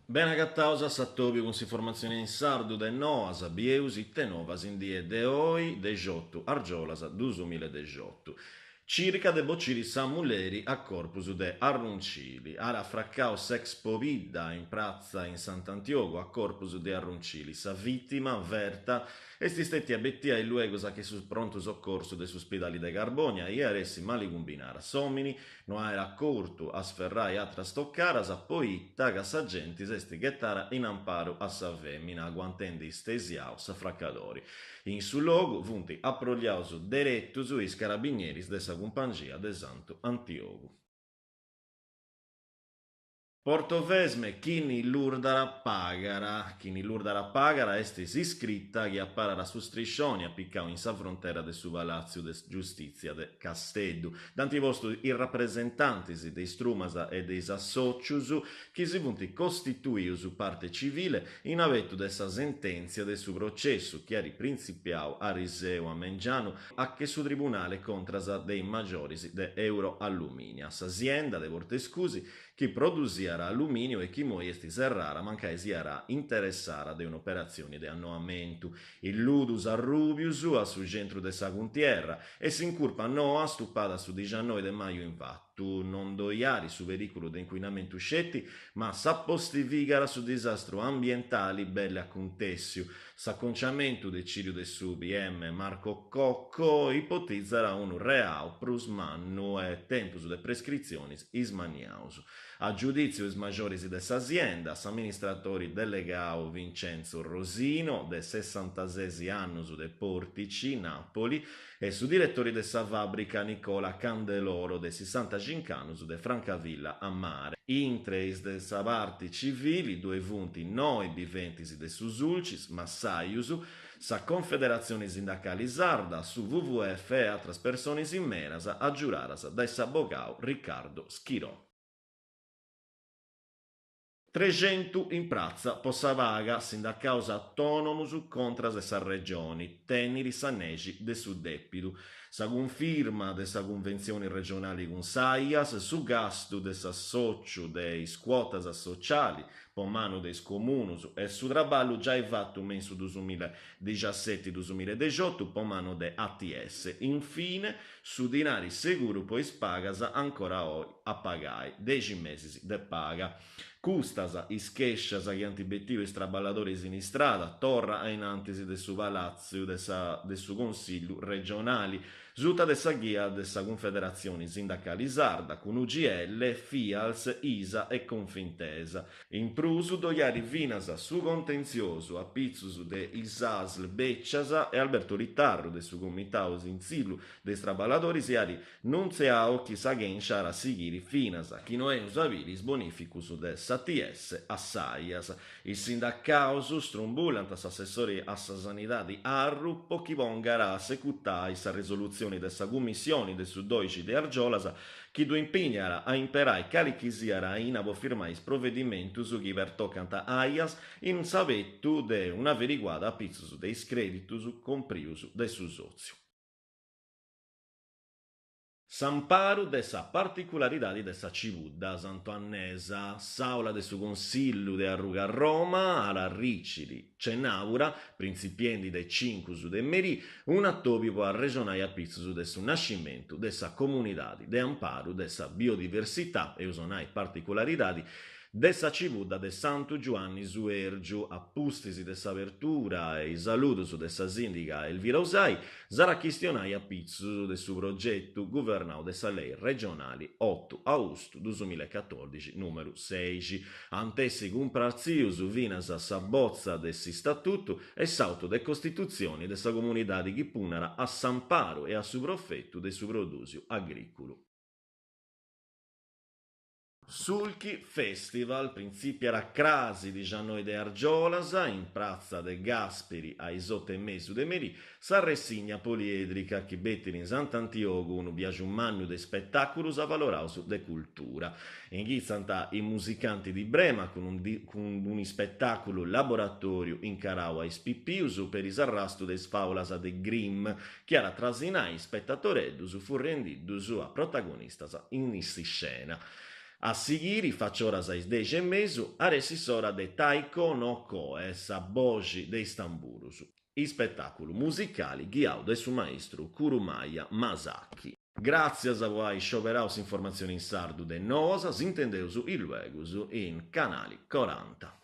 Bene agataus a s'atobiu cun s'informatzioni in sardu de Noas, bieus ite novas in die de oi, dexiotu argiolas dusumiledexiotu. Circa de bociri sa mulleri a corpus de arruncili. At afracau s'ex pobidda in pratza in Sant'Antiogu a corpus de arruncili. Sa vìtima, ferta, est istètia betia illuegus a che su prontu socorsu de su spidali de Carbònia e iat essi mali cumbinara. S'òmini no at curtu a sferrai atras tocaras poita ca sa genti s'est ghetara in amparu a sa fèmina aguantendi istesiau s'afracadori. In su logu funt aprolliaus deretus is carabinieris de sa cumpangia de Santu Antiogu. Portovesme, chini lurdara pagara. Chini lurdara pagara est s'iscrita chi aparat su striscioni apicau in sa frontera de su Palàtziu de Giustìtzia de Casteddu. Dd'ant postu is rapresentantis de is trumas e de is assòcius chi si funt costituius parte civile in abetu de sa sentèntzia de su processu chi at printzipiau ariseu a mengianu a che su tribunale contras de is magioris de Euroalluminia, s'asienda de Portescusi chi produsiat allumìniu e chi immoi est serrara mancai siat interessara de un'operatzioni de annoamentu. Is ludus arrùbius a su centru de sa cuntierra e s'incurpa noa stupada su dixannoi de maju in fatu. Non ddoi at su perìculu de incuinamentu sceti, ma s'apostivigat su disastru ambientali belle acuntèssiu. S'aconciamentu decìdiu de su PM Marco Cocco ipotizat unu reau prus mannu e tempus de prescritzionis ismanniaus. A giudìtziu is majoris de s'asienda, s'amministratori delegau Vincenzo Rosino, de sessantasesi annus de Portici, Napoli, e su diretori de sa fàbrica Nicola Candeloro, de sessantacinc'annus, de Francavilla a Mare. Intre is de sa parti civili ddoi funt noi biventis de su Sulcis, massajus, sa Confederatzioni Sindacali Sarda, su WWF e atras personis medas agiuradas dae s'abogau Riccardo Schirò. Trexentu in pratza po sa paga, sindacaus atònomus contras de sa Regioni, tenit sa nexi de su dèpidu. Sa cunfirma de sa cunventzioni regionali cun s'Aias, su gastu de s'assòciu de is cuotas sociali po manu de is comunus e su traballu giai fatu me in su dusumiladixiaseti dusumilidexiotu po manu de ATS. Infine, su dinari seguru po is pagas ancora oi a pagai, dexi mesis de paga. Custas is chèscias chi ant betiu is traballadoris in istrada, torra a in antis de su Palàtziu de sa de su Consillu regionali, suta de sa ghia de sa Cunfederatzioni Sindacali Sarda, cun UGL, Fials, ISA e Confintesa. In prus ddoi at finas su contentziosu a pitzus de is ASL bècias e Alberto Littarru de su Comitau Sintzillu de is Traballadoris at nuntziau chi sa chènscia at a sighiri finas chi no eus a biri is bonìficus de s'ATS a s'Aias. Is sindacaus strumbulant s'assessori a sa Sanidadi Arru po chi pongat a assecutai sa resolutzioni de sa Cummissioni de su doixi de argiolas chi ddu impignat a imperai cali chi siat aina po firmai is provedimentus chi pertocant Aias in s'abetu de un'averiguada a pitzus de is crèditus cumprius de su sòtziu. S'amparu de sa particularidadi de sa cibudda santuannesa, s'Àula de su Consillu de Arruga Roma at a arriciri, cenàbura, printzipiendi de cincus de merì, un'atòbiu po arrexonai a pitzus de su nascimentu de sa comunidadi de amparu de sa biodiversità, eus a nai particularidadi, de sa cibudda de Santu Giuanni Suèrgiu. A pustis de s'abertura e is saludus de sa sìndiga Elvira Usai, s'at a chistionai a pitzus de su progetu guvernau de sa lei regionali otu austu dusumilecatòrdixi nùmeru seixi. Ant essi cumpartzius finas sa botza de s'istatutu e s'àutu de costitutzioni de sa comunidadi chi punnat a s'amparu e a su profetu de su prodùsiu agrìculu. Sulky Festival printzìpiat crasi dixannoi de argiolas, in pratza De Gasperi a is oto e mesu de merì, s'arressigna polièdrica chi betit in Sant'Antiogu unu biaxu mannu de ispetàculus avaloraus de cultura. Inghitzant i Musicanti di Brema cun un'ispetàculu laboratòriu incarau a is pipius peri s'arrastu de is fàulas de Grimm chi at a trasinai is spetatoreddus furriendiddus a protagonistas in s'iscena. A sighiri, facioras a is dexi e mesu, at essi s'ora de Taiko no Koe, sa boxi de is tamburus, ispetàculu musicali ghiau de su maistru Kurumaya Masaki. Gràtzias po ai scioberau s'informatzioni in sardu de Noas, s'intendeus illuegus in Canali Coranta.